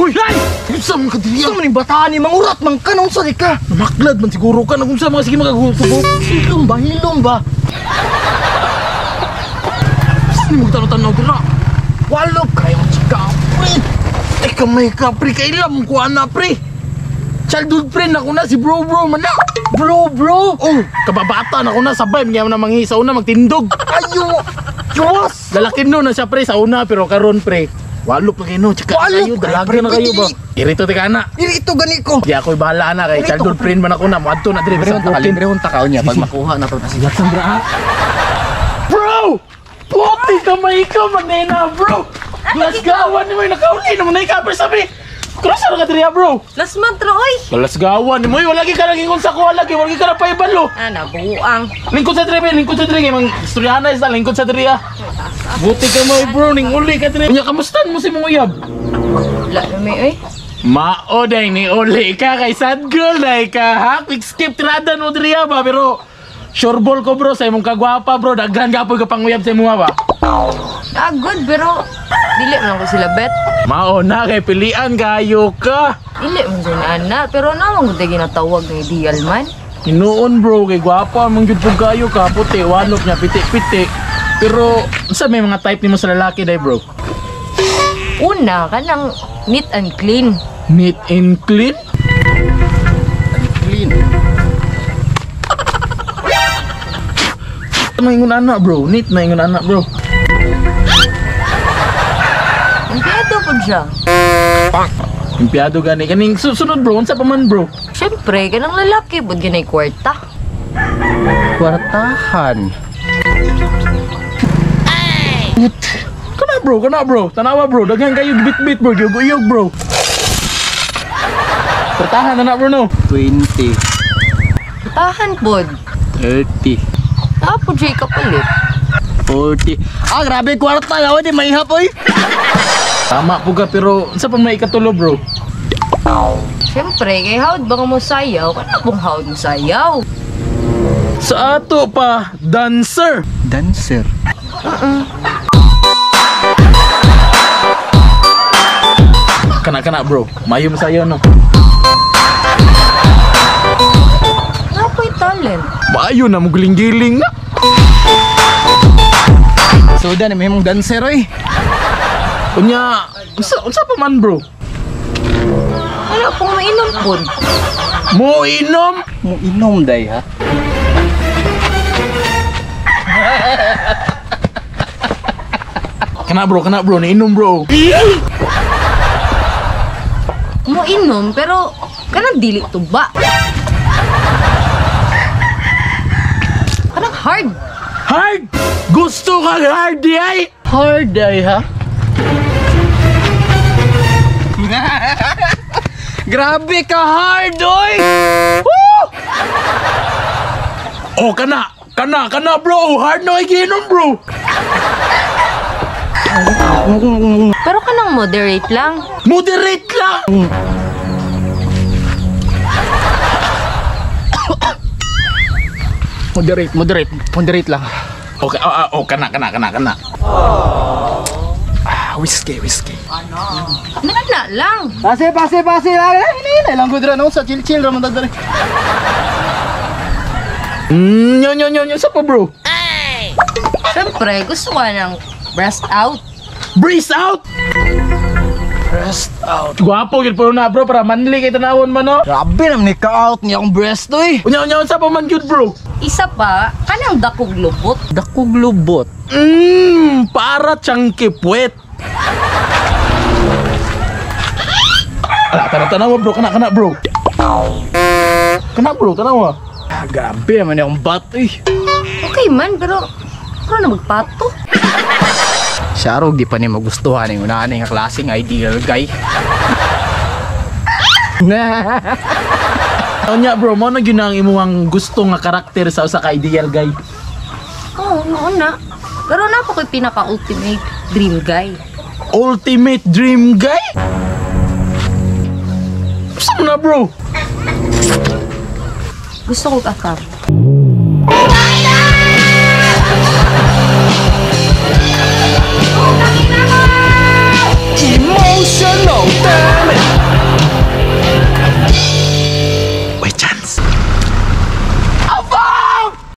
Uy! Ay! Unsa man ka diriya? Unsa man ning bataan ni mangurat man ka unsa di ka? Namaklad man siguro ka na kung sa mga sige makagusubok. Hilom ba, hilom ba? Sino mo tanaw-tanaw dira? Walo kayo chika, pre. Ay kamay ka pre, kailan ko ana pre. Childhood friend ako na si bro bro man na. Bro, bro. Oh, kababata na ako na sabay mga na mangi sa una magtindog. Ayo. Diyos. Lalaki no na siya pre sa una pero karon pre. Walo pa kayo no, tsaka Walo kayo, pa, dalaga pre, na kayo ba? pwede. Irito ti ka na. Dili ito gani ko. Di ako'y bahala na kay Irito childhood ko, friend man ako na moadto na diri sa bukid. Libre unta ka niya pag makuha na to. Sigat sa bra. Bro! Puti ka may ka manena bro! Lasgawan ni mo yung nakauli naman na ikaper sabi. Cross na ka diri bro. Last month ra oy. Lasgawan ni mo wala gi ka naging sa kuha lagi, wala gi ka na paibalo. Ah, nabuang. Lingkod sa diri, lingkod sa diri kay mang istoryana isa lingkod sa diri ah. Buti ka mo bro, ning uli ka diri. Unya kamustan mo si mong uyab? Wala na may oy. Mao day ni uli ka kay sad girl day ka ha. Quick skip tirada mo diri ah, ba pero sure ball ko bro sa imong kagwapa bro, daghan gapoy ka panguyab sa imong ba. Ah, good pero dili man ko sila bet. Mao na kay pilian kayo ka. Dili man jud ana pero naman gud ginatawag ng ideal man. Hinuon bro kay gwapa mong jud pug kayo ka puti walop niya piti-piti. Pero unsa may mga type nimo sa lalaki day bro? Una kanang neat and clean. Neat and clean? Clean. Ano ingon ana bro? Neat na ingon ana bro. Empleyado pud siya. Empleyado gani kaning susunod bro, unsa pa man bro? Siyempre, kanang lalaki pud ginay kwarta. Kwartahan. Kana bro, kana bro. Tanawa bro, daghan kayo bit-bit bro, yug-uyog bro. Pertahan na na bro no. 20, Tahan pud. 30, Tapos siya kapalit. 40. Ah, grabe kwarta yaw di mahihap oy. Tama po ka pero unsa pa may ikatulo bro? Siyempre, kay hawd ba nga mo sayaw? Kana pong hawd mo sayaw? Sa ato pa, dancer. Dancer. Kana kana bro, mayo mo sayo no. Napoy talent. Maayo na mo giling-giling na. So dan may mong dancer oy. Unya, unsa pa man bro? Wala pong mainom pud. Mo inom? Mo inom day ha. Kana bro, niinom bro. Mo inom pero kanang dili tuba. Kanang hard. Hard! Gusto ka hard di ay? Hard day ha. Grabe ka hard oy. Oh, kana! Kana, kana bro! Hard na kay giinom bro! Pero kanang moderate lang. Moderate lang! Moderate, moderate, moderate lang. Okay, oh, kana, kana, kana, kana. Ah, whiskey, whiskey. Nana lang. Pase, pase, pase lang. Hinay lang gud ra no sa chill chill ra man dagdari. Nyo, nyo, nyo, nyo, sa pa bro? Siyempre, gusto ka ng breast out. Breeze out! Breast out. Gwapo, yun po na bro, para manli kay tanawon man no? Grabe naman ni ka-out niya akong breast oy. Unya, unya, unsa pa man yun bro? Isa pa, kanang dakog lubot. Dakog lubot. Para chunky puwet. Ala, tanaw, tanawa bro, kana, kana bro. Kana bro, tanawa. Ah, grabe naman akong bat oy. Okay man, pero pero na magpato. Siya di pa ni magustuhan yung unahan nga klaseng ideal guy. Unya bro, mo na gyud ang imuhang gusto nga karakter sa usa ka ideal guy. Oo, noon na. Pero na po ko'y pinaka-ultimate dream guy. Ultimate dream guy? Saan na bro? Gusto ko kakap.